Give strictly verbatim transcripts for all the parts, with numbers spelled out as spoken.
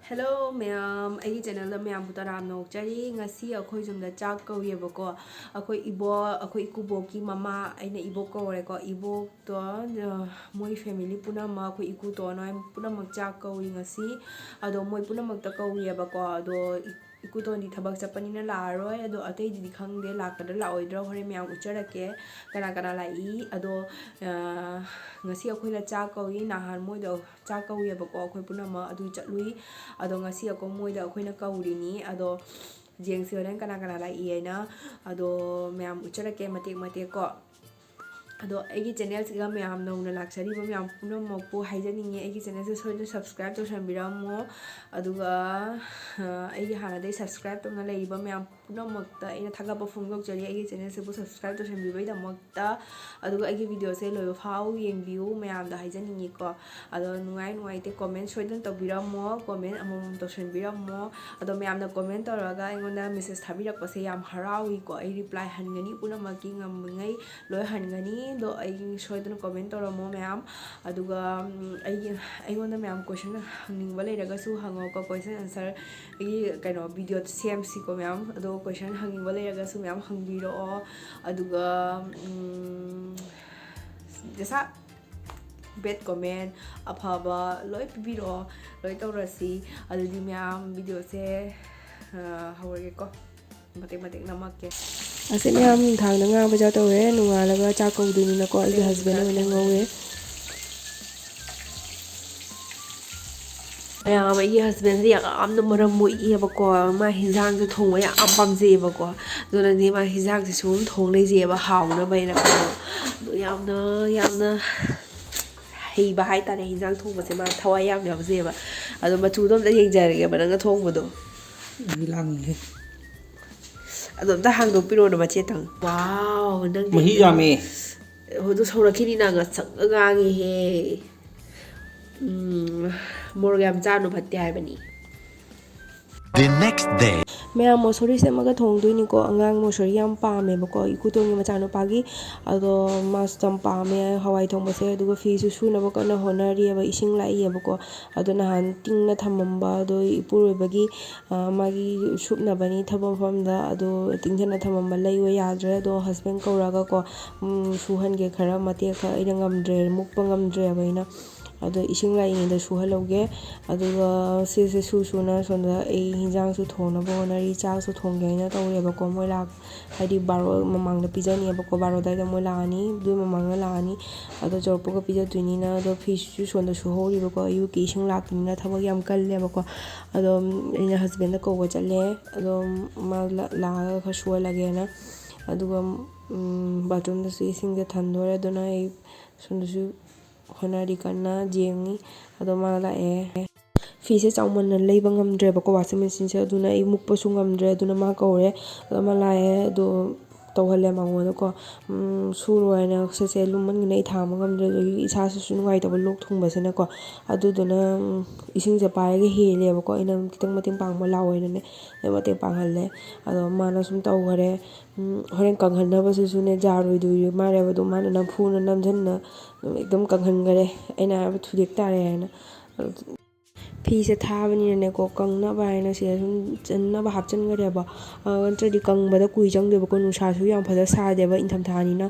Hello ꯃꯌꯥꯝ, ꯑꯩꯒꯤ channelꯗ ꯃꯌꯥꯝꯕꯨ ꯇꯔꯥꯝꯅ ꯑꯣꯛꯆꯔꯤ꯫ ꯉꯁꯤ ꯑꯩꯈꯣꯏ ꯌꯨꯝꯗ ꯆꯥꯛ ꯀꯧꯏꯌꯦꯕꯀꯣ꯫ ꯑꯩꯈꯣꯏ ꯏꯕꯣꯛ, ꯑꯩꯈꯣꯏ ꯏꯀꯨꯕꯣꯛꯀꯤ ꯃꯃꯥ, ꯑꯩꯅ ꯏꯕꯣꯛ ꯀꯧꯔꯦꯀꯣ꯫ ꯏꯕꯣꯛꯇꯣ, ꯑ, ꯃꯣꯏ family ꯄꯨꯝꯅꯃꯛ, ꯑꯩꯈꯣꯏ ꯏꯀꯨꯇꯣꯟ ꯍꯣꯏ ꯄꯨꯝꯅꯃꯛ ꯆꯥꯛ ꯀꯧꯏ ꯉꯁꯤ꯫ ꯑꯗꯣ ꯃꯣꯏ ꯄꯨꯝꯅꯃꯛꯇ ꯀꯧꯏꯌꯦꯕꯀꯣ꯫ ꯑꯗꯣ ꯏ-, ꯏꯀꯨꯇꯣꯟꯗꯤ ꯊꯕꯛ ꯆꯠꯄꯅꯤꯅ ꯂꯥꯛꯑꯔꯣꯏ꯫ ꯑꯗꯣ ꯑꯇꯩꯗꯤꯗꯤ ꯈꯪꯗꯦ, ꯂꯥꯛꯀꯗ꯭ꯔꯥ ꯂꯥꯛꯑꯣꯏꯗ꯭ꯔꯥ ꯍꯣꯔꯦꯟ ꯃꯌꯥꯝ ꯎꯠꯆꯔꯛꯀꯦ ꯀꯅꯥ ꯀꯅꯥ ꯂꯥꯛꯏ꯫ ꯑꯗꯣ, ꯑ, ꯉꯁꯤ ꯑꯩꯈꯣꯏꯅ ꯆꯥꯛ ꯀꯧꯏ꯫ ꯅꯍꯥꯟ ꯃꯣꯏꯗꯣ ꯆꯥꯛ ꯀꯧꯏꯌꯦꯕꯀꯣ, ꯑꯩꯈꯣꯏ ꯄꯨꯝꯅꯃꯛ ꯑꯗꯨ ꯆꯠꯂꯨꯏ꯫ ꯑꯗꯣ ꯉꯁꯤ ꯑꯩꯈꯣꯏ ꯃꯣꯏꯗ ꯑꯩꯈꯣꯏꯅ ꯀꯧꯔꯤꯅꯤ꯫ ꯑꯗꯣ ꯌꯦꯡꯁꯤ ꯍꯣꯔꯦꯟ ꯀꯅꯥ ꯀꯅꯥ ꯂꯥꯛꯏ ꯍꯥꯏꯅ꯫ ꯑꯗꯣ ꯃꯌꯥꯝ ꯎꯠꯆꯔꯛꯀꯦ ꯃꯇꯦꯛ ꯃꯇꯦꯛ ꯀꯣ꯫ ꯑꯗꯣ ꯑꯩꯒꯤ channelꯁꯤꯒ ꯃꯌꯥꯝ ꯅꯧꯅ ꯂꯥꯛꯆꯔꯤꯕ ꯃꯌꯥꯝ ꯄꯨꯝꯅꯃꯛꯄꯨ ꯍꯥꯏꯖꯅꯤꯡꯉꯤ, ꯑꯩꯒꯤ channelꯁꯦ ꯁꯣꯏꯗꯅ subscribe ꯇꯧꯁꯟꯕꯤꯔꯝꯃꯣ꯫ ꯑꯗꯨꯒ, ꯑ, ꯑꯩꯒꯤ ꯍꯥꯟꯅꯗꯩ subscribe ꯇꯧꯅ ꯂꯩꯔꯤꯕ ꯃꯌꯥꯝ ꯄꯨꯝꯅꯃꯛꯇ ꯑꯩꯅ ꯊꯥꯒꯠꯄ ꯐꯣꯡꯗꯣꯛꯆꯔꯤ, ꯑꯩꯒꯤ channelꯁꯤꯕꯨ subscribe ꯇꯧꯁꯟꯕꯤꯕꯒꯤꯗꯃꯛꯇ꯫ ꯑꯗꯨꯒ ꯑꯩꯒꯤ videoꯁꯦ ꯂꯣꯏꯕ ꯐꯥꯎ ꯌꯦꯡꯕꯤꯌꯨ, ꯃꯌꯥꯝꯗ ꯍꯥꯏꯖꯅꯤꯡꯉꯤꯀꯣ꯫ ꯑꯗꯣ ꯅꯨꯡꯉꯥꯏ ꯅꯨꯡꯉꯥꯏꯇꯦ comment ꯁꯣꯏꯗꯅ ꯇꯧꯕꯤꯔꯝꯃꯣ, comment ꯑꯃꯃꯝ ꯇꯧꯁꯟꯕꯤꯔꯝꯃꯣ꯫ ꯑꯗꯣ ꯃꯌꯥꯝꯅ comment ꯇꯧꯔꯒ ꯑꯩꯉꯣꯟꯗ message ꯊꯥꯕꯤꯔꯛꯄꯁꯦ ꯌꯥꯝ ꯍꯔꯥꯎꯏꯀꯣ꯫ ꯑꯩ reply ꯍꯟꯒꯅꯤ, ꯄꯨꯝꯅꯃꯛꯀꯤ ꯉꯝꯃꯤꯉꯩ ꯂꯣꯏ ꯍꯟꯒꯅꯤ꯫ ꯑꯗꯣ ꯑꯩ ꯁꯣꯏꯗꯅ comment ꯇꯧꯔꯝꯃꯣ ꯃꯌꯥꯝ꯫ ꯑꯗꯨꯒ, ꯎꯝ, ꯑꯩꯒꯤ, ꯑꯩꯉꯣꯟꯗ ꯃꯌꯥꯝ question ꯍꯪꯅꯤꯡꯕ ꯂꯩꯔꯒꯁꯨ ꯍꯪꯉꯣꯀꯣ, question answer ꯑꯩꯒꯤ ꯀꯩꯅꯣ video ꯁꯦꯝꯁꯤꯀꯣ ꯃꯌꯥꯝ꯫ ꯑꯗꯣ question ꯍꯪꯅꯤꯡꯕ ꯂꯩꯔꯒꯁꯨ ꯃꯌꯥꯝ ꯍꯪꯕꯤꯔꯛꯑꯣ꯫ ꯑꯗꯨꯒ, ꯎꯝ, ꯗꯁꯥ bad comment ꯑꯐꯕ ꯂꯣꯏ ꯄꯤꯕꯤꯔꯛꯑꯣ, ꯂꯣꯏ ꯇꯧꯔꯁꯤ꯫ ꯑꯗꯨꯗꯤ ꯃꯌꯥꯝ videoꯁꯦ, ꯑ, ꯍꯧꯔꯒꯦꯀꯣ꯫ ꯃꯇꯦꯛ ꯃꯇꯦꯛ ꯅꯝꯃꯛꯀꯦ꯫ ꯑꯁꯤ ꯃꯌꯥꯝ ꯅꯨꯡꯗꯥꯡꯗ ꯉꯥ ꯕꯖꯥꯔ ꯇꯧꯔꯦ꯫ ꯅꯣꯡꯉꯥꯜꯂꯒ ꯆꯥꯛ ꯀꯧꯗꯣꯏꯅꯤꯅꯀꯣ, ꯑꯩꯒꯤ husband ꯑꯣꯏꯅ ꯉꯧꯋꯦ꯫ ꯃꯌꯥꯝ, ꯑꯩꯒꯤ husbandꯁꯦ ꯌꯥꯝꯅ ꯃꯔꯝ ꯃꯣꯛꯏꯑꯕꯀꯣ꯫ ꯃꯥ ꯍꯤꯟꯖꯥꯡꯁꯦ ꯊꯣꯡꯕ ꯌꯥꯝ ꯄꯥꯝꯖꯩꯑꯕꯀꯣ꯫ ꯑꯗꯨꯅꯅꯦ ꯃꯥ ꯍꯤꯟꯖꯥꯡꯁꯦ ꯁꯨꯝ ꯊꯣꯡ ꯂꯩꯖꯩꯑꯕ, ꯍꯥꯎꯅꯕ ꯍꯥꯏꯅ꯫ ꯑꯗꯣ ꯌꯥꯝꯅ, ꯌꯥꯝꯅ ꯍꯩꯕ ꯍꯥꯏꯇꯥꯔꯦ꯫ ꯍꯤꯟꯖꯥꯡ ꯊꯣꯡꯕꯁꯦ ꯃꯥ ꯊꯋꯥꯏ ꯌꯥꯝ ꯌꯥꯎꯖꯩꯑꯕ꯫ ꯑꯗꯣ ꯃꯆꯨꯗꯣ ꯑꯝꯇ ꯌꯦꯡꯖꯔꯒꯦꯕ ꯅꯪꯅ ꯊꯣꯡꯕꯗꯣ꯫ ꯑꯩ ꯂꯥꯡꯉꯤꯍꯦ꯫ ꯑꯗꯣ ꯑꯝꯇ ꯍꯥꯡꯗꯣꯛꯄꯤꯔꯣꯅ ꯃꯆꯦꯇꯪ꯫ Wow, ꯅꯪꯗꯤ ꯃꯍꯤ ꯌꯥꯝꯃꯦ꯫ ꯑꯗꯨ ꯁꯧꯔꯛꯈꯤꯅꯤ ꯅꯪ, ꯉꯁꯪ ꯉꯥꯡꯉꯤꯍꯦ꯫ ꯎꯝ, ꯃꯣꯔꯣꯛ ꯌꯥꯝ ꯆꯥꯅꯨ, ꯐꯠꯇꯦ ꯍꯥꯏꯕꯅꯤ꯫ The next day. ꯃꯌꯥꯝ ꯃꯣꯁꯣꯔꯤ ꯁꯦꯝꯃꯒ ꯊꯣꯡꯗꯣꯏꯅꯤꯀꯣ꯫ ꯑꯉꯥꯡ ꯃꯣꯁꯣꯔꯤ ꯌꯥꯝ ꯄꯥꯝꯃꯦꯕꯀꯣ, ꯏꯀꯨꯇꯣꯟꯒꯤ ꯃꯆꯥꯅꯨꯄꯥꯒꯤ꯫ ꯑꯗꯣ ꯃꯥꯁꯨ ꯌꯥꯝ ꯄꯥꯝꯃꯦ ꯍꯋꯥꯏ ꯊꯣꯡꯕꯁꯦ꯫ ꯑꯗꯨꯒ ꯐꯤꯁꯨ ꯁꯨꯅꯕ ꯀꯟꯅ ꯍꯣꯠꯅꯔꯤꯑꯕ, ꯏꯁꯤꯡ ꯂꯥꯛꯏꯑꯕꯀꯣ꯫ ꯑꯗꯣ ꯅꯍꯥꯟ ꯇꯤꯡꯅ ꯊꯝꯃꯝꯕ, ꯑꯗꯣ ꯏꯄꯨꯔꯣꯏꯕꯒꯤ, ꯑ, ꯃꯥꯒꯤ ꯁꯨꯞꯅꯕꯅꯤ ꯊꯕꯛ ꯃꯐꯝꯗ, ꯑꯗꯣ ꯇꯤꯡꯊꯅ ꯊꯝꯃꯝꯕ ꯂꯩꯌꯣ ꯌꯥꯗ꯭ꯔꯦ꯫ ꯑꯗꯣ ꯍꯁꯕꯦꯟ ꯀꯧꯔꯒꯀꯣ, ꯎꯝ, ꯁꯨꯍꯟꯒꯦ ꯈꯔ ꯃꯇꯦꯛ ꯈꯔ, ꯑꯩꯅ ꯉꯝꯗ꯭ꯔꯦ, ꯃꯨꯛꯄ ꯉꯝꯗ꯭ꯔꯦꯕ ꯑꯩꯅ꯫ ꯑꯗꯣ ꯏꯁꯤꯡ ꯂꯥꯛꯏꯉꯩꯗ ꯁꯨꯍꯜꯍꯧꯒꯦ꯫ ꯑꯗꯨꯒ ꯁꯤꯁꯦ ꯁꯨ ꯁꯨꯅ ꯁꯣꯝꯗ ꯑꯩ ꯍꯤꯟꯖꯥꯡꯁꯨ ꯊꯣꯡꯅꯕ ꯍꯣꯠꯅꯔꯤ, ꯆꯥꯛꯁꯨ ꯊꯣꯡꯒꯦ ꯍꯥꯏꯅ ꯇꯧꯔꯦꯕꯀꯣ꯫ ꯃꯣꯏ ꯂꯥꯛ-, ꯍꯥꯏꯗꯤ ꯕꯥꯔꯣ ꯃꯃꯥꯡꯗ ꯄꯤꯖꯅꯤꯕꯀꯣ, ꯕꯥꯔꯣ ꯑꯗꯥꯏꯗ ꯃꯣꯏ ꯂꯥꯛꯑꯅꯤ, ꯑꯗꯨꯏ ꯃꯃꯥꯡꯗ ꯂꯥꯛꯑꯅꯤ꯫ ꯑꯗꯣ ꯆꯥꯎꯔꯛꯄꯒ ꯄꯤꯖꯗꯣꯏꯅꯤꯅ꯫ ꯑꯗꯣ ꯐꯤꯁꯨ ꯁꯣꯝꯗ ꯁꯨꯍꯧꯔꯤꯕꯀꯣ, ꯑꯌꯨꯛꯀꯤ ꯏꯁꯤꯡ ꯂꯥꯛꯄꯅꯤꯅ ꯊꯕꯛ ꯌꯥꯝ ꯀꯜꯂꯦꯕꯀꯣ꯫ ꯑꯗꯣ ꯑꯩꯅ ꯍꯁꯕꯦꯟꯗ ꯀꯧꯕ ꯆꯠꯂꯦ꯫ ꯑꯗꯣ ꯃꯥ ꯂꯥ-, ꯂꯥꯛꯑꯒ ꯈꯔ ꯁꯨꯍꯜꯂꯒꯦꯅ꯫ ꯑꯗꯨꯒ, ꯎꯝ, ꯕꯥꯠꯔꯨꯝꯗꯁꯨ ꯏꯁꯤꯡꯁꯦ ꯊꯟꯗꯣꯔꯦ꯫ ꯑꯗꯨꯅ ꯑꯩ ꯁꯣꯝꯗꯁꯨ ꯍꯣꯠꯅꯔꯤ ꯀꯟꯅ, ꯌꯦꯡꯉꯤ꯫ ꯑꯗꯣ ꯃꯥ ꯂꯥꯛꯑꯦ꯫ ꯐꯤꯁꯦ ꯆꯥꯎꯃꯟꯅ ꯂꯩꯕ ꯉꯝꯗ꯭ꯔꯦꯕꯀꯣ, ꯋꯥꯁꯤꯡ ꯃꯦꯆꯤꯟꯁꯦ꯫ ꯑꯗꯨꯅ ꯑꯩ ꯃꯨꯛꯄꯁꯨ ꯉꯝꯗ꯭ꯔꯦ꯫ ꯑꯗꯨꯅ ꯃꯥ ꯀꯧꯔꯦ꯫ ꯑꯗꯣ ꯃꯥ ꯂꯥꯛꯑꯦ꯫ ꯑꯗꯣ ꯇꯧꯍꯜꯂꯦ ꯃꯉꯣꯟꯗꯀꯣ꯫ ꯎꯝ, ꯁꯨꯔꯣ ꯍꯥꯏꯅ, ꯁꯦ ꯁꯦ, ꯂꯨꯝꯃꯟꯒꯤꯅ ꯑꯩ ꯊꯥꯡꯕ ꯉꯝꯗ꯭ꯔꯦ꯫ ꯑꯗꯒꯤ ꯏꯁꯥꯁꯤꯁꯨ ꯅꯨꯡꯉꯥꯏꯇꯕ, ꯂꯣꯛ ꯊꯨꯡꯕꯁꯤꯅꯀꯣ꯫ ꯑꯗꯨꯗꯨꯅ, ꯎꯝ, ꯏꯁꯤꯡꯁꯦ ꯄꯥꯏꯔꯒ ꯍꯦꯜꯂꯦꯕꯀꯣ꯫ ꯑꯩꯅ ꯈꯤꯇꯪ ꯃꯇꯦꯡ ꯄꯥꯡꯕ ꯂꯥꯛꯑꯣ ꯍꯥꯏꯅꯅꯦ, ꯑꯩ ꯃꯇꯦꯡ ꯄꯥꯡꯍꯜꯂꯦ꯫ ꯑꯗꯣ ꯃꯥꯅ ꯁꯨꯝ ꯇꯧꯈꯔꯦ꯫ ꯎꯝ, ꯍꯣꯔꯦꯟ ꯀꯪꯍꯟꯅꯕꯁꯤꯁꯨꯅꯦ, ꯖꯥꯔꯣꯏꯗꯣꯏ ꯃꯥꯜꯂꯦꯕ꯫ ꯑꯗꯣ ꯃꯥꯅ ꯅꯝꯐꯨꯅ ꯅꯝꯁꯤꯟꯅ ꯑꯗꯨꯝ ꯀꯪꯍꯟꯈꯔꯦ꯫ ꯑꯩꯅ ꯍꯥꯏꯕ ꯊꯨꯗꯦꯛ ꯇꯥꯔꯦ ꯍꯥꯏꯅ꯫ ꯐꯤꯁꯦ ꯊꯥꯕꯅꯤꯅꯅꯦꯀꯣ, ꯀꯪꯅꯕ ꯍꯥꯏꯅ ꯁꯤꯗ ꯁꯨꯝ ꯆꯟꯅꯕ ꯍꯥꯞꯆꯤꯟꯈ꯭ꯔꯦꯕ꯫ ꯑ, ꯅꯠꯇ꯭ꯔꯗꯤ ꯀꯪꯕꯗ ꯀꯨꯏ ꯆꯪꯗꯣꯏꯕꯀꯣ, ꯅꯨꯡꯁꯥꯁꯨ ꯌꯥꯝ ꯐꯖꯅ ꯁꯥꯗꯦꯕ ꯏꯪꯊꯝꯊꯥꯅꯤꯅ꯫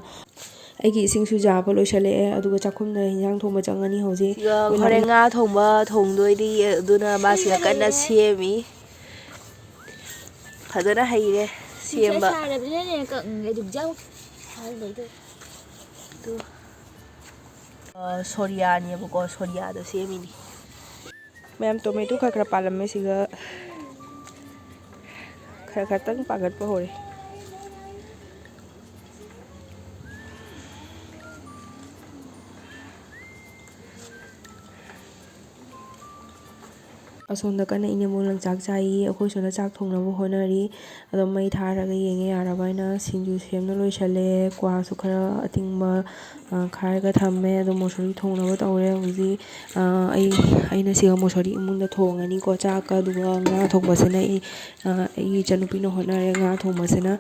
ꯑꯩꯒꯤ ꯏꯁꯤꯡꯁꯨ ꯌꯥꯕ ꯂꯣꯏꯁꯜꯂꯛꯑꯦ, ꯑꯗꯨꯒ ꯆꯥꯛꯈꯨꯝꯗ ꯍꯤꯟꯖꯥꯡ ꯊꯣꯡꯕ ꯆꯪꯉꯅꯤ ꯍꯧꯖꯤꯛ꯫ ꯁꯤꯒ ꯑꯩꯈꯣꯏ ꯍꯣꯔꯦꯟ ꯅꯥꯎꯄꯤ ꯉꯥ ꯊꯣꯡꯕ ꯊꯣꯡꯗꯣꯏꯅꯤ, ꯑꯗꯨꯅ ꯃꯥ ꯁꯤꯗ ꯀꯟꯅ ꯁꯦꯝꯃꯤ꯫ ꯐꯖꯅ ꯍꯩꯔꯦ ꯁꯦꯝꯕ꯫ ꯁꯥꯔꯕꯅꯤꯅꯅꯦ ꯀꯪꯉꯦ ꯑꯗꯨꯝ ꯌꯥꯎ-, ꯍꯥꯏꯕꯩꯗꯣ꯫ ꯑꯗꯨ, ꯑ, ꯁꯣꯔꯤꯌꯥꯅꯦꯕꯀꯣ, ꯁꯣꯔꯤꯌꯥꯗ ꯁꯦꯝꯃꯤꯅꯤ꯫ ꯃꯌꯥꯝ ꯇꯣꯃꯦꯇꯣ ꯈꯔ ꯈꯔ ꯄꯥꯜꯂꯝꯃꯦ ꯁꯤꯒ, ꯈꯔ ꯈꯔꯇꯪ ꯄꯥꯟꯒꯠꯄ ꯍꯧꯔꯦ꯫ ꯑꯁꯣꯝꯗ ꯀꯟꯅ ꯏꯅꯦꯝꯕꯣꯛꯅ ꯆꯥꯛ ꯆꯥꯏꯌꯦ, ꯑꯩꯈꯣꯏ ꯁꯣꯝꯗ ꯆꯥꯛ ꯊꯣꯡꯅꯕ ꯍꯣꯠꯅꯔꯤ꯫ ꯑꯗꯣ ꯃꯩ ꯊꯥꯔꯒ ꯌꯦꯡꯉꯦ ꯌꯥꯔꯕ ꯍꯥꯏꯅ꯫ ꯁꯤꯡꯖꯨ ꯁꯦꯝꯅ ꯂꯣꯏꯁꯜꯂꯦ, ꯀ꯭ꯋꯥꯁꯨ ꯈꯔ ꯑꯇꯤꯡꯕ, ꯑ, ꯈꯥꯏꯔꯒ ꯊꯝꯃꯦ꯫ ꯑꯗꯣ ꯃꯣꯁꯣꯔꯤ ꯊꯣꯡꯅꯕ ꯇꯧꯔꯦ ꯍꯧꯖꯤꯛ꯫ ꯑ, ꯑꯩ, ꯑꯩꯅ ꯁꯤꯒ ꯃꯣꯁꯣꯔꯤ ꯏꯃꯨꯡꯗ ꯊꯣꯡꯉꯅꯤꯀꯣ꯫ ꯆꯥꯛꯀ ꯑꯗꯨꯒ ꯉꯥ ꯊꯣꯡꯕꯁꯤꯅ ꯑꯩ, ꯑ, ꯑꯩꯒꯤ ꯏꯆꯟꯅꯨꯄꯤꯅ ꯍꯣꯠꯅꯔꯦ꯫ ꯉꯥ ꯊꯣꯡꯕꯁꯤꯅ,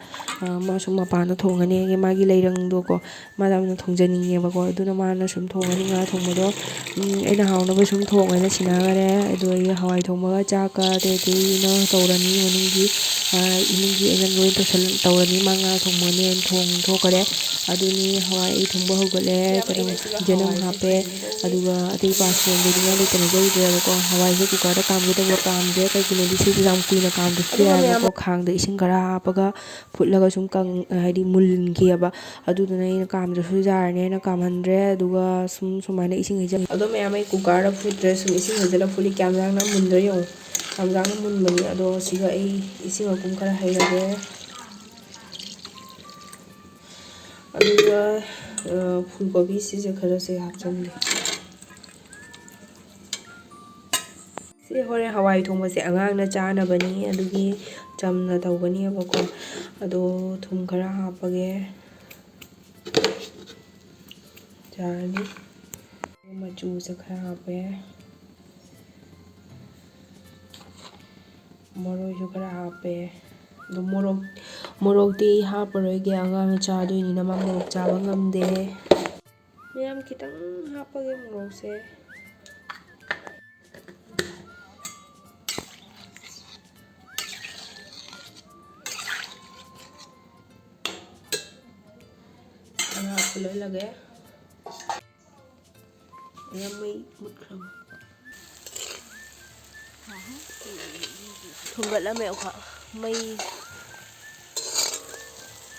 ꯑ, ꯃꯥꯁꯨ ꯃꯄꯥꯟꯗ ꯊꯣꯡꯉꯅꯤ꯫ ꯑꯩꯒꯤ ꯃꯥꯒꯤ ꯂꯩꯔꯪꯗꯣꯀꯣ, ꯃꯥ ꯌꯥꯝꯅ ꯊꯣꯡꯖꯅꯤꯡꯉꯦꯕꯀꯣ꯫ ꯑꯗꯨꯅ ꯃꯥꯅ ꯁꯨꯝ ꯊꯣꯡꯉꯅꯤ ꯉꯥ ꯊꯣꯡꯕꯗꯣ꯫ ꯎꯝ, ꯑꯩꯅ ꯍꯥꯎꯅꯕ ꯁꯨꯝ ꯊꯣꯡꯉꯦꯅ ꯁꯤꯟꯅꯈꯔꯦ꯫ ꯑꯗꯣ ꯑꯩ ꯍꯋꯥꯏ ꯊꯣꯡꯕꯒ ꯆꯥꯛꯀ ꯑꯇꯩ ꯑꯇꯩꯅ ꯇꯧꯔꯅꯤ ꯃꯅꯨꯡꯒꯤ, ꯑ, ꯏꯃꯨꯡꯒꯤ ꯑꯩꯅ ꯂꯣꯏ ꯇꯧꯁꯜ-, ꯇꯧꯔꯅꯤ꯫ ꯃꯥ ꯉꯥ ꯊꯣꯡꯕꯅꯦꯅ ꯊꯣꯡ ꯊꯣꯛꯈꯔꯦ꯫ ꯑꯗꯨꯅꯤ ꯍꯋꯥꯏ ꯑꯩ ꯊꯣꯡꯕ ꯍꯧꯒꯠꯂꯦ꯫ ꯀꯩꯅꯣ, ꯆꯅꯝ ꯍꯥꯞꯄꯦ꯫ ꯑꯗꯨꯒ ꯑꯇꯩ ꯄꯥꯁ ꯂꯣꯟꯗꯗꯤ ꯉꯥ ꯂꯩꯇꯅ ꯂꯩꯈ꯭ꯔꯦꯕꯀꯣ꯫ ꯍꯋꯥꯏꯁꯦ ꯀꯨꯀꯔꯗ ꯀꯥꯝꯒꯦ ꯇꯧꯕ ꯀꯥꯝꯗ꯭ꯔꯦ꯫ ꯀꯩꯒꯤꯅꯣꯗꯤ ꯁꯤꯁꯦ ꯌꯥꯝ ꯀꯨꯏꯅ ꯀꯥꯝꯗ꯭ꯔꯁꯨ ꯌꯥꯏꯕꯀꯣ꯫ ꯈꯥꯡꯗ ꯏꯁꯤꯡ ꯈꯔ ꯍꯥꯞꯄꯒ ꯐꯨꯠꯂꯒ ꯁꯨꯝ ꯀꯪ-, ꯍꯥꯏꯗꯤ ꯃꯨꯟꯈꯤꯑꯕ꯫ ꯑꯗꯨꯗꯨꯅ ꯑꯩꯅ ꯀꯥꯝꯗ꯭ꯔꯁꯨ ꯌꯥꯔꯅꯤ ꯍꯥꯏꯅ ꯀꯥꯝꯍꯟꯗ꯭ꯔꯦ꯫ ꯑꯗꯨꯒ ꯁꯨꯝ ꯁꯨꯃꯥꯏꯅ ꯏꯁꯤꯡ ꯍꯩꯖꯤꯜꯂꯦ꯫ ꯑꯗꯣ ꯃꯌꯥꯝ, ꯑꯩ ꯀꯨꯀꯔꯗ ꯐꯨꯠꯇ꯭ꯔꯦ, ꯁꯨꯝ ꯏꯁꯤꯡ ꯍꯩꯖꯤꯜꯂ ꯐꯨꯠꯂꯤ꯫ ꯀꯌꯥꯝ ꯌꯥꯡꯅ ꯃꯨꯟꯗ꯭ꯔꯥ ꯌꯦꯡꯉꯣ꯫ ꯌꯥꯝ ꯌꯥꯡꯅ ꯃꯨꯟꯕꯅꯤ꯫ ꯑꯗꯣ ꯁꯤꯒ ꯑꯩ ꯏꯁꯤꯡ ꯃꯄꯨꯝ ꯈꯔ ꯍꯩꯔꯒꯦ꯫ ꯑꯗꯨꯒ, ꯑ, ꯐꯨꯜ ꯀꯣꯕꯤ ꯁꯤꯁꯦ ꯈꯔꯁꯦ ꯍꯥꯞꯆꯤꯟꯒꯦ꯫ ꯁꯤ ꯍꯣꯔꯦꯟ ꯍꯋꯥꯏ ꯊꯣꯡꯕꯁꯦ ꯑꯉꯥꯡꯅ ꯆꯥꯅꯕꯅꯤ, ꯑꯗꯨꯒꯤ ꯆꯝꯅ ꯇꯧꯒꯅꯤꯕꯀꯣ꯫ ꯑꯗꯣ ꯊꯨꯝ ꯈꯔ ꯍꯥꯞꯄꯒꯦ꯫ ꯌꯥꯔꯅꯤ꯫ ꯃꯆꯨꯁꯦ ꯈꯔ ꯍꯥꯞꯄꯦ꯫ ꯃꯔꯣꯏꯁꯨ ꯈꯔ ꯍꯥꯞꯄꯦ꯫ ꯑꯗꯣ ꯃꯣꯔꯣꯛ, ꯃꯣꯔꯣꯛꯇꯤ ꯑꯩ ꯍꯥꯞꯄꯔꯣꯏꯒꯦ, ꯑꯉꯥꯡꯅ ꯆꯥꯗꯣꯏꯅꯤꯅ ꯃꯥ ꯃꯣꯔꯣꯛ ꯆꯥꯕ ꯉꯝꯗꯦ꯫ ꯃꯌꯥꯝ ꯈꯤꯇꯪ ꯍꯥꯞꯄꯒꯦ ꯃꯣꯔꯣꯛꯁꯦ꯫ ꯉꯥ ꯐꯨꯠꯍꯜꯂꯒꯦ꯫ ꯃꯌꯥꯝ ꯃꯩ ꯃꯨꯠꯈ꯭ꯔꯕ꯫ ꯊꯣꯡꯒꯠꯂꯝꯃꯦ ꯑꯩꯈꯣꯏ ꯃꯩ꯫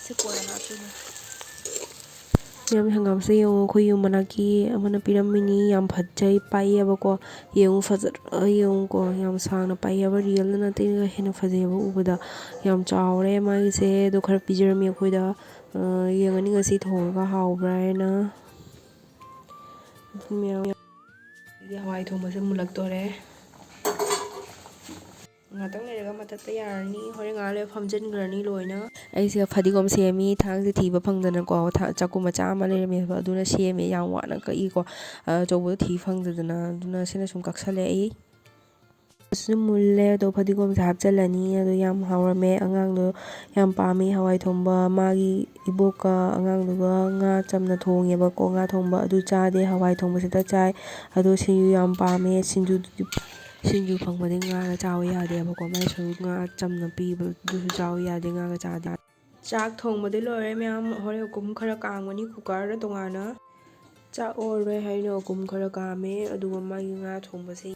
ꯁꯤ ꯀꯣꯟꯅ ꯍꯥꯞꯇꯣꯏꯅꯦ꯫ ꯃꯌꯥꯝ ꯍꯪꯒꯥꯝꯁꯦ ꯌꯦꯡꯉꯣ, ꯑꯩꯈꯣꯏ ꯌꯨꯝ ꯃꯅꯥꯛꯀꯤ ꯑꯃꯅ ꯄꯤꯔꯝꯃꯤꯅꯤ꯫ ꯌꯥꯝ ꯐꯖꯩ, ꯄꯥꯏꯌꯦꯕꯀꯣ꯫ ꯌꯦꯡꯉꯨ, ꯐꯖꯗ꯭ꯔꯥ ꯌꯦꯡꯉꯨꯀꯣ꯫ ꯌꯥꯝ ꯁꯥꯡꯅ ꯄꯥꯏꯌꯦꯕ, ꯔꯤꯌꯦꯜꯗ ꯅꯠꯇꯦ, ꯍꯦꯟꯅ ꯐꯖꯩꯌꯦꯕ ꯎꯕꯗ꯫ ꯌꯥꯝ ꯆꯥꯎꯔꯦ ꯃꯥꯒꯤꯁꯦ꯫ ꯑꯗꯣ ꯈꯔ ꯄꯤꯖꯔꯝꯃꯤ ꯑꯩꯈꯣꯏꯗ꯫ ꯑ, ꯌꯦꯡꯉꯅꯤ ꯉꯁꯤ ꯊꯣꯡꯉꯒ ꯍꯥꯎꯕ꯭ꯔꯥ ꯍꯥꯏꯅ꯫ ꯃꯌꯥꯝ, ꯍꯋꯥꯏ ꯊꯣꯡꯕꯁꯦ ꯃꯨꯜꯂꯛꯇꯣꯔꯦ꯫ ꯉꯥꯛꯇꯪ ꯂꯩꯔꯒ ꯃꯊꯠꯄ ꯌꯥꯔꯅꯤ꯫ ꯍꯣꯔꯦꯟ ꯉꯥꯏꯍꯥꯛ ꯂꯩꯔꯒ ꯐꯝꯖꯤꯟꯈ꯭ꯔꯅꯤ ꯂꯣꯏꯅ꯫ ꯑꯩꯁꯦ ꯐꯗꯤꯒꯣꯝ ꯁꯦꯝꯃꯤ꯫ ꯊꯥꯡꯁꯦ ꯊꯤꯕ ꯐꯪꯗꯅꯀꯣ, ꯊꯥ-, ꯆꯥꯛꯀꯨ ꯃꯆꯥ ꯑꯃ ꯂꯩꯔꯝꯃꯦꯕ, ꯑꯗꯨꯅ ꯁꯦꯝꯃꯦ꯫ ꯌꯥꯝ ꯋꯥꯅ ꯀꯛꯏꯀꯣ꯫ ꯑꯆꯧꯕꯗꯣ ꯊꯤ ꯐꯪꯗꯗꯅ꯫ ꯑꯗꯨꯅ ꯁꯤꯅ ꯁꯨꯝ ꯀꯛꯁꯜꯂꯦ ꯑꯩ꯫ ꯁꯨꯝ ꯃꯨꯜꯂꯦ꯫ ꯑꯗꯣ ꯐꯗꯤꯒꯣꯝꯁꯦ ꯍꯥꯞꯆꯤꯜꯂꯅꯤ꯫ ꯑꯗꯣ ꯌꯥꯝ ꯍꯥꯎꯔꯝꯃꯦ꯫ ꯑꯉꯥꯡꯗꯣ ꯌꯥꯝ ꯄꯥꯝꯃꯤ ꯍꯋꯥꯏ ꯊꯣꯡꯕ꯫ ꯃꯥꯒꯤ ꯏꯕꯣꯛꯀ ꯑꯉꯥꯡꯗꯨꯒ ꯉꯥ ꯆꯝꯅ ꯊꯣꯡꯉꯦꯕꯀꯣ꯫ ꯉꯥ ꯊꯣꯡꯕ ꯑꯗꯨ ꯆꯥꯗꯦ, ꯍꯋꯥꯏ ꯊꯣꯡꯕꯁꯤꯗ ꯆꯥꯏ꯫ ꯑꯗꯣ ꯁꯤꯡꯖꯨ ꯌꯥꯝ ꯄꯥꯝꯃꯦ꯫ ꯁꯤꯡꯖꯨꯗꯨꯗꯤ, ꯁꯤꯡꯖꯨ ꯐꯪꯕꯗꯤ ꯉꯥꯒ ꯆꯥꯎ ꯌꯥꯗꯦꯕꯀꯣ꯫ ꯃꯥꯏꯁꯨ ꯉꯥ ꯆꯝꯅ ꯄꯤꯕꯗꯨꯁꯨ ꯆꯥꯎ ꯌꯥꯗꯦ, ꯉꯥꯒ ꯆꯥꯗꯦ꯫ ꯆꯥꯛ ꯊꯣꯡꯕꯗꯤ ꯂꯣꯏꯔꯦ ꯃꯌꯥꯝ꯫ ꯍꯣꯔꯦꯟ ꯎꯀꯨꯝ ꯈꯔ ꯀꯥꯡꯒꯅꯤ ꯀꯨꯀꯔꯗ ꯇꯣꯉꯥꯟꯅ꯫ ꯆꯥꯛ ꯑꯣꯜꯂꯦ ꯍꯥꯏꯅ ꯎꯀꯨꯝ ꯈꯔ ꯀꯥꯝꯃꯦ, ꯑꯗꯨꯒ ꯃꯥꯒꯤ ꯉꯥ ꯊꯣꯡꯕꯁꯦ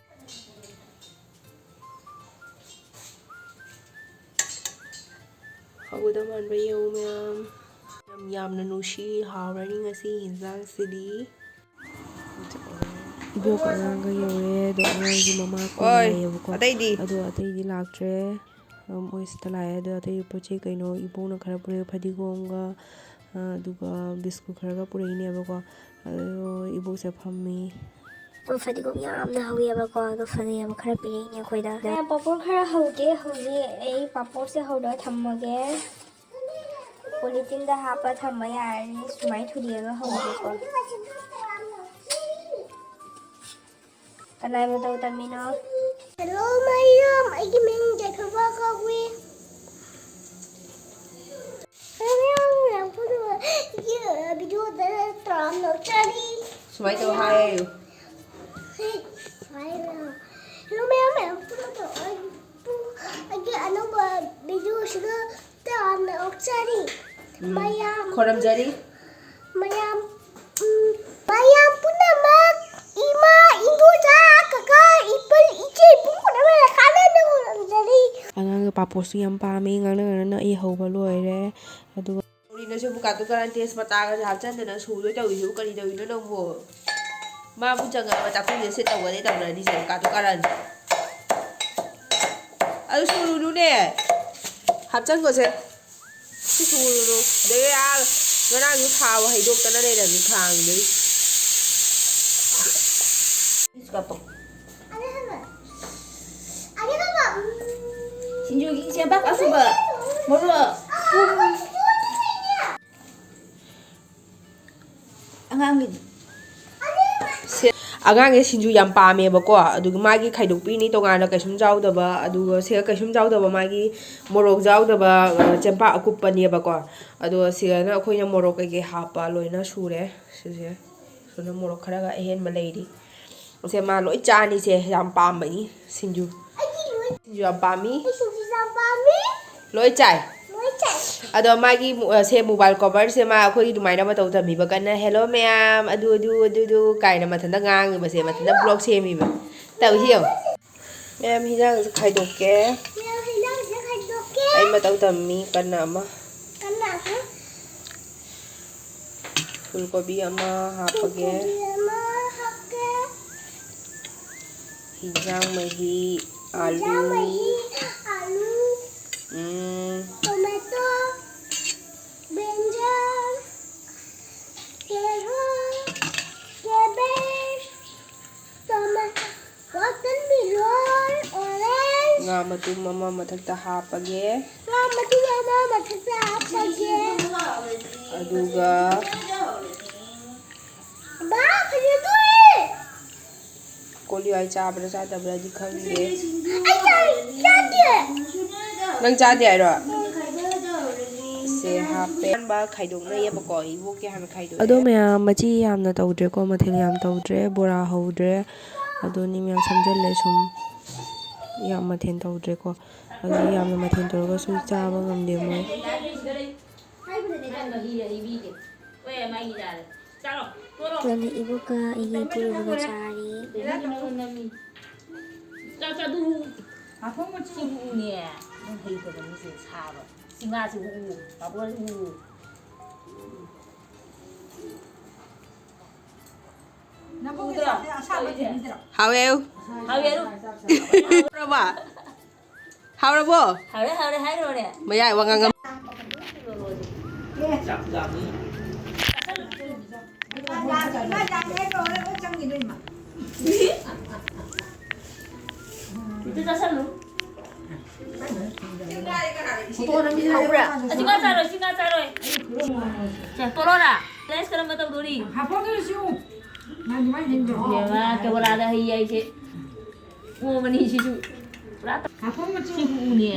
ꯍꯧꯒꯗꯕ ꯃꯥꯟꯕ꯭ꯔꯥ ꯌꯦꯡꯉꯨ ꯃꯌꯥꯝ꯫ ꯌꯥꯝ ꯌꯥꯝꯅ ꯅꯨꯡꯁꯤ, ꯍꯥꯎꯔꯅꯤ ꯉꯁꯤ ꯌꯦꯟꯖꯥꯡꯁꯤꯗꯤ꯫ ꯏꯕꯣꯛ ꯑꯉꯥꯡꯒ ꯌꯧꯔꯦ꯫ ꯑꯗꯣ ꯑꯉꯥꯡꯒꯤ ꯃꯃꯥ ꯀꯣꯟ ꯑꯣꯏ, ꯂꯩꯌꯦꯕꯀꯣ꯫ ꯑꯇꯩꯗꯤ? ꯑꯗꯣ ꯑꯇꯩꯗꯤ ꯂꯥꯛꯇ꯭ꯔꯦ꯫ ꯃꯣꯏ ꯁꯤꯗ ꯂꯥꯛꯑꯦ꯫ ꯑꯗꯣ ꯑꯇꯩ ꯄꯣꯠ ꯆꯩ ꯀꯩꯅꯣ ꯏꯕꯣꯛꯅ ꯈꯔ ꯄꯨꯔꯛꯑꯦ, ꯐꯗꯤꯒꯣꯝꯒ, ꯑꯗꯨꯒ ꯕꯤꯁꯀꯨꯠ ꯈꯔꯒ ꯄꯨꯔꯛꯏꯅꯦꯕꯀꯣ꯫ ꯑꯗꯣ ꯏꯕꯣꯛꯁꯦ ꯐꯝꯃꯤ꯫ ꯑꯗꯣ ꯐꯗꯤꯒꯣꯝ ꯌꯥꯝꯅ ꯍꯧꯋꯦꯕꯀꯣ꯫ ꯑꯗꯣ ꯐꯗꯤꯒꯣꯝ ꯈꯔ ꯄꯤꯔꯛꯏꯅꯦ ꯑꯩꯈꯣꯏꯗ꯫ ꯄꯥꯄꯣꯔ ꯈꯔ ꯍꯧꯒꯦ꯫ ꯍꯧꯖꯤꯛ ꯑꯩ ꯄꯥꯄꯣꯔꯁꯦ ꯍꯧꯔꯒ ꯊꯝꯃꯒꯦ꯫ ꯄꯣꯂꯤꯊꯤꯟꯗ ꯍꯥꯞꯄ ꯊꯝꯕ ꯌꯥꯔꯅꯤ꯫ ꯁꯨꯃꯥꯏꯅ ꯊꯨꯗꯦꯛꯑꯒ ꯍꯧꯒꯦꯀꯣ꯫ ꯀꯅꯥꯏ ꯃꯇꯧ ꯇꯝꯃꯤꯅꯣ? ꯍꯜꯂꯣ ꯃꯌꯥꯝ, ꯑꯩꯒꯤ ꯃꯤꯡ ꯖꯦꯊꯕ ꯀꯧꯏ꯫ ꯃꯌꯥꯝ, ꯃꯌꯥꯝ ꯄꯨꯝꯅꯃꯛ ꯑꯩꯒꯤ ꯚꯤꯗꯤꯑꯣꯗ ꯇꯔꯥꯝꯅ ꯑꯣꯛꯆꯔꯤ꯫ ꯁꯨꯃꯥꯏꯅ ꯇꯧ ꯍꯥꯏꯌꯨ꯫ ꯍꯦ, ꯁꯨꯃꯥꯏꯅ꯫ ꯍꯜꯂꯣ ꯃꯌꯥꯝ, ꯃꯌꯥꯝ ꯄꯨꯝꯅꯃꯛ ꯑꯩꯒꯤ ꯑꯅꯧꯕ ꯚꯤꯗꯤꯑꯣꯁꯤꯗ ꯇꯔꯥꯝꯅ ꯑꯣꯛꯆꯔꯤ꯫ ꯎꯝ꯫ ꯃꯌꯥꯝ ꯈꯣꯏꯔꯝꯖꯔꯤ꯫ ꯃꯌꯥꯝ, ꯎꯝ, ꯃꯌꯥꯝ ꯄꯨꯝꯅꯃꯛ, ꯏꯃꯥ, ꯏꯗꯣꯝꯆꯥ, ꯀꯀꯥ, ꯏꯄꯜ, ꯏꯆꯦ, ꯏꯕꯨꯡ ꯄꯨꯝꯅꯃꯛ ꯂꯥꯛꯀꯥꯟꯗ ꯈꯣꯏꯔꯝꯖꯔꯤ꯫ ꯑꯉꯥꯡꯒ ꯄꯥꯄꯣꯁꯨ ꯌꯥꯝ ꯄꯥꯝꯃꯤ꯫ ꯉꯥꯡꯅ ꯉꯥꯡꯅꯅ ꯑꯩ ꯍꯧꯕ ꯂꯣꯏꯔꯦ꯫ ꯑꯗꯨꯒ ꯀꯔꯤꯅꯣ ꯁꯤꯕꯨ? ꯀꯥꯇꯨ ꯀꯥꯔꯟ ꯇꯦꯖꯄꯇꯥꯒꯁꯦ ꯍꯥꯞꯆꯟꯗꯅ ꯁꯨꯗꯣꯏ ꯇꯧꯔꯤꯁꯤꯕꯨ ꯀꯔꯤ ꯇꯧꯔꯤꯅꯣ ꯅꯪꯕꯨ? ꯃꯥꯕꯨ ꯆꯪꯉꯕ ꯆꯥꯛꯈꯨꯝꯁꯦ ꯁꯦꯠ ꯇꯧꯒꯅꯤ ꯇꯧꯅꯔꯤꯁꯦ ꯀꯥꯇꯨ ꯀꯥꯔꯟ꯫ ꯑꯗꯨ ꯁꯨꯔꯨꯅꯨꯅꯦ꯫ ꯍꯥꯞꯆꯟꯈꯣꯁꯦ꯫ ꯁꯤ ꯁꯨꯔꯨꯅꯨ꯫ ꯑꯗꯒꯤ ꯑꯥ ꯉꯔꯥꯡꯁꯨ ꯊꯥꯎ ꯍꯩꯗꯣꯛꯇꯅ ꯂꯩꯔꯝꯃꯤ ꯈꯥꯡꯗꯒꯤ꯫ ꯁꯤ ꯀꯥꯞꯄꯣ꯫ ꯑꯗꯨꯒ, ꯑꯗꯨꯒ, ꯎꯝ, ꯆꯦꯕꯥꯛ ꯑꯁꯨꯕ ꯃꯣꯔꯣꯛ꯫ ꯑꯉꯥꯡꯒꯤꯗꯤ꯫ ꯁꯦ-, ꯑꯉꯥꯡꯁꯦ ꯁꯤꯡꯖꯨ ꯌꯥꯝ ꯄꯥꯝꯃꯦꯕꯀꯣ꯫ ꯑꯗꯨꯒ ꯃꯥꯒꯤ ꯈꯥꯏꯗꯣꯛꯄꯤꯅꯤ ꯇꯣꯉꯥꯟꯅ ꯀꯩꯁꯨꯝ ꯌꯥꯎꯗꯕ, ꯑꯗꯨꯒ ꯁꯤꯒ ꯀꯩꯁꯨꯝ ꯌꯥꯎꯗꯕ ꯃꯥꯒꯤ ꯃꯣꯔꯣꯛ ꯌꯥꯎꯗꯕ, ꯑ, ꯆꯦꯡꯄꯥꯛ ꯑꯀꯨꯞꯄꯅꯦꯕꯀꯣ꯫ ꯑꯗꯣ ꯁꯤꯗꯅ ꯑꯩꯈꯣꯏꯅ ꯃꯣꯔꯣꯛ ꯀꯩꯀꯩ ꯍꯥꯞꯄ ꯂꯣꯏꯅ ꯁꯨꯔꯦ꯫ ꯁꯤꯁꯦ ꯁꯤꯗ ꯃꯣꯔꯣꯛ ꯈꯔꯒ ꯑꯍꯦꯟꯕ ꯂꯩꯔꯤ꯫ ꯁꯦ ꯃꯥ ꯂꯣꯏ ꯆꯥꯅꯤꯁꯦ, ꯌꯥꯝ ꯄꯥꯝꯕꯅꯤ ꯁꯤꯡꯖꯨ꯫ ꯁꯤꯡꯖꯨ ꯌꯥꯝ ꯄꯥꯝꯃꯤ꯫ ꯁꯤꯡꯖꯨ ꯌꯥꯝ ꯄꯥꯝꯃꯤ꯫ ꯂꯣꯏ ꯆꯥꯏ꯫ ꯂꯣꯏ ꯆꯥꯏ꯫ ꯑꯗꯣ ꯃꯥꯒꯤ ꯃꯨ-, ꯑ, ꯁꯦ mobile cover ꯁꯦ ꯃꯥ ꯑꯩꯈꯣꯏꯒꯤ ꯑꯗꯨꯃꯥꯏꯅ ꯃꯇꯧ ꯇꯝꯕꯤꯕ ꯀꯟꯅ, "Hello ꯃꯌꯥꯝ, ꯑꯗꯨ, ꯑꯗꯨ, ꯑꯗꯨ, ꯑꯗꯨ" ꯀꯥꯏꯅ ꯃꯊꯟꯇ ꯉꯥꯡꯉꯤꯕꯁꯦ, ꯃꯊꯟꯇ vlog ꯁꯦꯝꯃꯤꯕ꯫ ꯇꯧꯁꯤ ꯌꯦꯡꯉꯨ꯫ ꯃꯌꯥꯝ ꯍꯤꯟꯖꯥꯡꯁꯦ ꯈꯥꯏꯗꯣꯛꯀꯦ꯫ ꯃꯌꯥꯝ ꯍꯤꯟꯖꯥꯡꯁꯦ ꯈꯥꯏꯗꯣꯛꯀꯦ꯫ ꯑꯩ ꯃꯇꯧ ꯇꯝꯃꯤ ꯀꯟꯅ ꯑꯃ꯫ ꯀꯟꯅ ꯑꯃ꯫ ꯐꯨꯜ ꯀꯣꯕꯤ ꯑꯃ ꯍꯥꯞꯄꯒꯦ꯫ ꯐꯨꯜ ꯀꯣꯕꯤ ꯑꯃ ꯍꯥꯞꯀꯦ꯫ ꯍꯤꯟꯖꯥꯡ ꯃꯍꯤ, ꯑꯥꯂꯨ꯫ ꯍꯤꯟꯖꯥꯡ ꯃꯍꯤ, ꯑꯥꯂꯨ꯫ ꯎꯝ꯫ Tomato, brinjal, carrot, cabbage, tomato, watermelon, orange꯫ ꯉꯥ ꯃꯇꯨꯝ ꯑꯃ ꯃꯊꯛꯇ ꯍꯥꯞꯄꯒꯦ꯫ ꯉꯥ ꯃꯇꯨꯝ ꯑꯃ ꯃꯊꯛꯇ ꯍꯥꯞꯄꯒꯦ꯫ ꯑꯗꯨꯒ ꯕꯥ, ꯐꯖꯗꯣꯔꯦ꯫ ꯀꯣꯂꯤ ꯍꯋꯥꯏ ꯆꯥꯕ꯭ꯔꯥ ꯆꯥꯗꯕ꯭ꯔꯥꯗꯤ ꯈꯪꯗꯦ꯫ ꯑꯩ ꯆꯥ-, ꯆꯥꯗꯦ꯫ ꯅꯪ ꯆꯥꯗꯦ ꯍꯥꯏꯔꯣ? ꯁꯦ ꯍꯥꯞꯄꯦ꯫ ꯑꯍꯥꯟꯕ ꯈꯥꯏꯗꯣꯛꯅꯩꯌꯦꯕꯀꯣ, ꯏꯕꯣꯛꯀꯤ ꯍꯥꯟꯅ ꯈꯥꯏꯗꯣꯛꯑꯦ꯫ ꯑꯗꯣ ꯃꯌꯥꯝ, ꯃꯆꯤ ꯌꯥꯝꯅ ꯇꯧꯗ꯭ꯔꯦꯀꯣ, ꯃꯊꯦꯜ ꯌꯥꯝ ꯇꯧꯗ꯭ꯔꯦ, ꯕꯣꯔꯥ ꯍꯧꯗ꯭ꯔꯦ꯫ ꯑꯗꯨꯅꯤ ꯃꯌꯥꯝ ꯁꯝꯖꯜꯂꯦ ꯁꯨꯝ꯫ ꯌꯥꯝ ꯃꯊꯦꯜ ꯇꯧꯗ꯭ꯔꯦꯀꯣ꯫ ꯑꯗꯨ ꯌꯥꯝꯅ ꯃꯊꯦꯜ ꯇꯧꯔꯒꯁꯨ ꯆꯥꯕ ꯉꯝꯗꯦ ꯃꯣꯏ꯫ ꯍꯣꯏ, ꯃꯥꯒꯤ ꯌꯥꯔꯦ꯫ ꯆꯥꯔꯣ, ꯇꯣꯛꯑꯣ꯫ ꯀꯣꯟꯅ ꯏꯕꯣꯛꯀ ꯑꯩꯒꯤ ꯏꯄꯨꯔꯣꯏꯕꯒ ꯆꯥꯔꯤ꯫ ꯆꯥꯛ ꯆꯥꯗꯨ꯫ ꯄꯥꯐꯣꯔ ꯃꯆꯨ ꯎꯅꯦ꯫ ꯅꯪ ꯍꯩꯇꯕ ꯃꯤꯁꯦ ꯁꯥꯕ꯫ ꯁꯤꯡꯉꯥꯁꯤ ꯎ, ꯄꯥꯐꯣꯔꯁꯤ ꯎ꯫ ꯅꯕꯨꯛꯀꯤ ꯎꯗ꯭ꯔꯣ? ꯆꯥꯛꯁꯦ ꯑꯁꯥꯕ ꯇꯧꯔꯤꯁꯦ꯫ ꯊꯤꯕꯤꯗ꯭ꯔꯣ? ꯍꯥꯎꯋꯦ꯫ ꯍꯥꯎꯋꯦ꯫ ꯍꯥꯎꯔꯕ? ꯍꯥꯎꯔꯕꯣ? ꯍꯥꯎꯔꯦ, ꯍꯥꯎꯔꯦ, ꯍꯥꯏꯔꯣꯅꯦ꯫ ꯃꯌꯥꯏ ꯋꯥꯉꯥꯡ ꯑꯃ꯫ ꯑꯝꯇ ꯆꯥꯁꯜꯂꯨ꯫ ꯍꯧꯕ꯭ꯔꯥ? ꯑꯁꯤ ꯉꯥ ꯆꯥꯔꯣꯏ, ꯁꯤ ꯉꯥ ꯆꯥꯔꯣꯏ꯫ ꯁꯦ, ꯇꯣꯂꯣꯔꯥ? ꯇꯦꯁ ꯀꯔꯝꯕ ꯇꯧꯗꯣꯔꯤ? ꯍꯥꯞꯄꯛꯑꯣ, ꯁꯤ ꯎ꯫ ꯃꯥꯗꯤ ꯃꯥꯏ ꯍꯦꯟꯗ꯭ꯔꯣ? ꯏꯕꯦꯝꯃ, ꯀꯦꯕꯣꯂꯥꯗ ꯍꯩ ꯍꯥꯏꯁꯦ꯫ ꯑꯣ, ꯃꯅꯤ ꯁꯤꯁꯨ ꯄꯨꯔꯥ ꯇ-,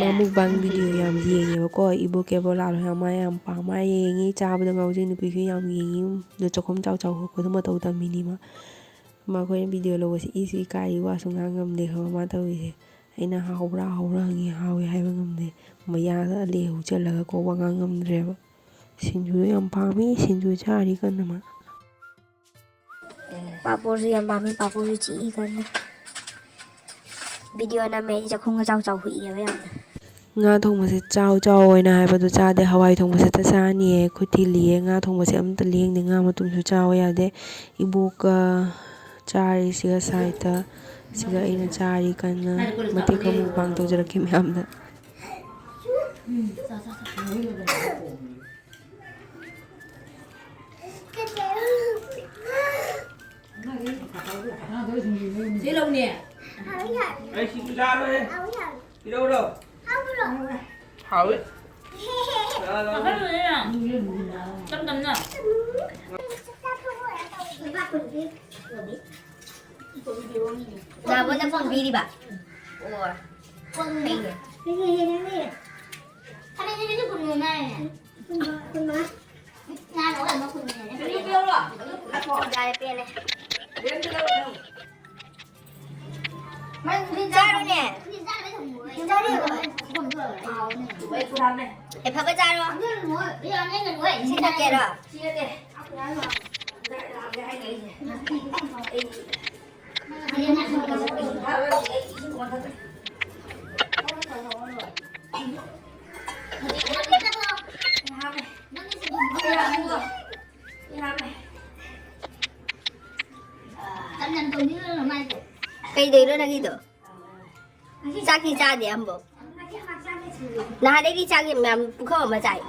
ꯃꯥ ꯃꯨꯛꯕꯥꯡ ꯚꯤꯗꯤꯑꯣ ꯌꯥꯝ ꯌꯦꯡꯉꯦꯕꯀꯣ꯫ ꯏꯕꯣꯛ ꯀꯦꯕꯣꯂꯥꯗꯣ ꯌꯥꯝ, ꯃꯥ ꯌꯥꯝ ꯄꯥꯝ, ꯃꯥ ꯌꯦꯡꯉꯤ, ꯆꯥꯕꯗ ꯉꯥꯎꯖꯩ ꯅꯨꯄꯤꯁꯨ ꯌꯥꯝ ꯌꯦꯡꯉꯤ꯫ ꯑꯗꯣ ꯆꯥꯛꯈꯨꯝ ꯆꯥꯎ ꯆꯥꯎ ꯍꯣꯠꯄꯗꯣ ꯃꯇꯧ ꯇꯝꯃꯤꯅꯤ ꯃꯥ꯫ ꯃꯈꯣꯏꯅ ꯚꯤꯗꯤꯑꯣ ꯂꯧꯕꯁꯦ ꯏꯁꯨ ꯏꯀꯥꯏ, ꯋꯥꯁꯨ ꯉꯥꯡ ꯉꯝꯗꯦ ꯈꯪꯕ ꯃꯥ ꯇꯧꯔꯤꯁꯦ꯫ ꯑꯩꯅ ꯍꯥꯎꯕ꯭ꯔꯥ ꯍꯥꯎꯕ꯭ꯔꯥ ꯍꯪꯉꯤ, ꯍꯥꯎꯋꯦ ꯍꯥꯏꯕ ꯉꯝꯗꯦ꯫ ꯃꯌꯥꯗ ꯑꯂꯦ ꯍꯧꯖꯤꯜꯂꯒꯀꯣ ꯋꯥ ꯉꯥꯡ ꯉꯝꯗ꯭ꯔꯦꯕ꯫ ꯁꯤꯡꯖꯨ ꯌꯥꯝ ꯄꯥꯝꯃꯤ, ꯁꯤꯡꯖꯨ ꯆꯥꯔꯤ ꯀꯟꯅ ꯃꯥ꯫ ꯄꯥꯐꯣꯔꯁꯨ ꯌꯥꯝ ꯄꯥꯝꯃꯤ, ꯄꯥꯐꯣꯔꯁꯨ ꯆꯤꯛꯏ ꯀꯟꯅ꯫ ꯚꯤꯗꯤꯑꯣ ꯅꯝꯃꯦ ꯑꯩ ꯆꯥꯛꯈꯨꯝꯒ ꯆꯥꯎ ꯆꯥꯎ ꯍꯨꯏꯑꯦꯕ ꯌꯥꯝꯅ꯫ ꯉꯥ ꯊꯣꯡꯕꯁꯦ ꯆꯥꯎ ꯆꯥꯎ ꯑꯣꯏꯅ ꯍꯥꯏꯕꯗꯨ ꯆꯥꯗꯦ, ꯍꯋꯥꯏ ꯊꯣꯡꯕꯁꯦ ꯍꯦꯛꯇ ꯆꯥꯅꯤꯌꯦ꯫ ꯈꯨꯠ ꯊꯤꯜꯂꯤꯌꯦ, ꯉꯥ ꯊꯣꯡꯕꯁꯦ ꯑꯝꯇ ꯂꯦꯡꯗꯦ, ꯉꯥ ꯃꯇꯨꯝꯁꯨ ꯆꯥꯎ ꯌꯥꯗꯦ꯫ ꯏꯕꯣꯛꯀ ꯆꯥꯔꯤꯁꯤꯒ ꯁꯥꯏꯠꯇ, ꯁꯤꯒ ꯑꯩꯅ ꯆꯥꯔꯤ ꯀꯟꯅ꯫ ꯃꯇꯦꯛ ꯑꯃ ꯃꯨꯛꯕꯥꯡ ꯇꯧꯖꯔꯛꯀꯦ ꯃꯌꯥꯝꯗ꯫ ꯁꯤ ꯂꯧꯅꯦ꯫ ꯑꯩ ꯁꯤꯁꯨ ꯆꯥꯔꯣꯏꯍꯦ꯫ ꯄꯤꯔꯛꯎꯔꯣ? ꯍꯥꯎꯋꯤ꯫ ꯂꯥꯛꯑꯣ, ꯂꯥꯛꯑꯣ꯫ ꯆꯥꯎꯈꯠꯂꯨꯅꯦ ꯅꯪ꯫ ꯇꯞ ꯇꯞꯅ꯫ ꯅꯥꯕꯣꯅ ꯐꯣꯟ ꯄꯤꯔꯤꯕ? ꯑꯣ꯫ ꯐꯣꯟ ꯄꯤꯔꯦ꯫ ꯌꯥꯔꯦ, ꯄꯦꯜꯂꯦ꯫ ꯆꯥꯔꯣꯅꯦ꯫ ꯑꯦ, ꯐꯕ ꯆꯥꯔꯣ꯫ ꯁꯤ ꯊꯛꯀꯦꯔꯣ? ꯀꯩꯗꯩꯅꯣ ꯅꯪꯒꯤꯗꯣ? ꯆꯥꯛꯇꯤ ꯆꯥꯗꯦ ꯑꯝꯕꯧ꯫ ꯅꯍꯥꯟꯗꯩꯗꯤ ꯆꯥꯛꯁꯦ ꯃꯌꯥꯝ ꯄꯨꯈꯝ ꯑꯃ ꯆꯥꯏ꯫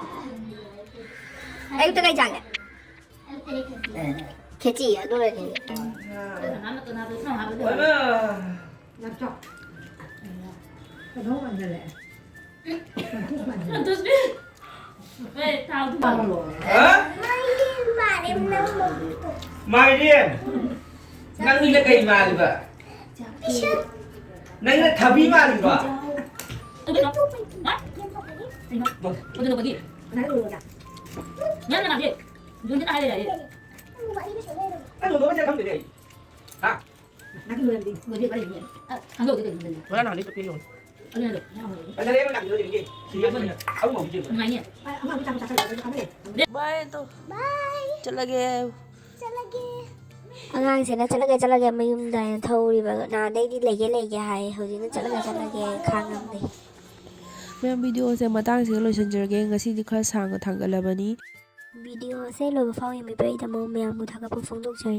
ꯑꯌꯨꯛꯇ ꯀꯩ ꯆꯥꯒꯦ? ꯈꯦꯆꯤ, ꯑꯗꯨꯅ ꯈꯦꯆꯤ꯫ ꯁꯟꯇꯣꯁ ꯕꯤ꯫ ꯑꯦ, ꯊꯥꯎ ꯑꯗꯨꯝ ꯍꯥ? ꯃꯥꯏꯔꯦꯟ ꯃꯥꯜꯂꯦ ꯅꯪ ꯃꯕꯨꯛꯇꯣ꯫ ꯃꯥꯏꯔꯦꯟ? ꯅꯪꯅ ꯀꯩ ꯃꯥꯜꯂꯤꯕ? ꯅꯪꯅ ꯊꯕꯤ ꯃꯥꯜꯂꯤꯕ? ꯑꯗꯨ ꯀꯩꯅꯣ? ꯍꯥ? ꯀꯩꯅꯣ? ꯑꯗꯨ ꯅꯣꯛꯄꯒꯤ? ꯅꯪꯅ ꯉꯥꯡꯒꯦ꯫ ꯌꯣꯟꯒꯦ ꯇꯥ ꯍꯥꯏ ꯂꯩꯔꯦ꯫ ꯑꯩ ꯌꯣꯟꯕ ꯃꯁꯛ ꯈꯪꯗꯦꯅꯦ ꯑꯩ꯫ ꯍꯥ? ꯅꯪꯒꯤ ꯂꯣꯏꯔꯗꯤ ꯂꯣꯏꯔꯦ ꯄꯔꯦꯡꯅꯦ꯫ ꯑ, ꯈꯪꯍꯧꯗꯦ ꯀꯩꯅꯣ ꯂꯣꯏꯔꯦ꯫ ꯉꯔꯥꯡ ꯅꯍꯥꯟꯗꯩ ꯆꯠꯄ ꯌꯣꯟ꯫ ꯑꯗꯨꯅ ꯑꯗꯣ, ꯌꯥꯝ ꯍꯥꯎꯋꯦ꯫ ꯑꯗ ꯂꯩꯕ ꯂꯥꯛꯄꯤꯗꯣ ꯌꯦꯡꯒꯦ꯫ ꯁꯤꯔꯤꯌꯁ ꯑꯣꯏꯅ꯫ ꯑꯃꯨꯛ ꯍꯧꯖꯤꯛ ꯌꯦꯡꯉꯣ꯫ ꯅꯨꯡꯉꯥꯏꯅꯦ꯫ ꯑ, ꯑꯃ ꯑꯃ ꯆꯥꯕ ꯆꯥꯁꯜꯂꯣ꯫ ꯑꯗꯨ ꯀꯥꯟꯅꯩ꯫ ꯕꯥꯏ ꯑꯗꯣ꯫ ꯕꯥꯏ꯫ ꯆꯠꯂꯒꯦ꯫ ꯆꯠꯂꯒꯦ꯫ ꯑꯉꯥꯡꯁꯤꯅ "ꯆꯠꯂꯒꯦ, ꯆꯠꯂꯒꯦ" ꯃꯌꯨꯝꯗ ꯍꯥꯏꯅ ꯊꯧꯔꯤꯕ꯫ ꯅꯍꯥꯟꯗꯩꯗꯤ "ꯂꯩꯒꯦ, ꯂꯩꯒꯦ" ꯍꯥꯏ꯫ ꯍꯧꯖꯤꯛꯅ "ꯆꯠꯂꯒꯦ, ꯆꯠꯂꯒꯦ" ꯈꯥꯡꯉꯝꯗꯦ꯫ ꯃꯌꯥꯝ, ꯚꯤꯗꯤꯑꯣꯁꯦ ꯃꯇꯥꯡꯁꯤꯒ ꯂꯣꯏꯁꯤꯟꯖꯔꯒꯦ꯫ ꯉꯁꯤꯗꯤ ꯈꯔ ꯁꯥꯡꯅ ꯊꯥꯡꯒꯠꯂꯕꯅꯤ꯫ ꯚꯤꯗꯤꯑꯣꯁꯦ ꯂꯣꯏꯕ ꯐꯥꯎ ꯌꯦꯡꯕꯤꯕꯒꯤꯗꯃꯛ ꯃꯌꯥꯝꯕꯨ ꯊꯥꯒꯠꯄ ꯐꯣꯡꯗꯣꯛꯆꯔꯤ꯫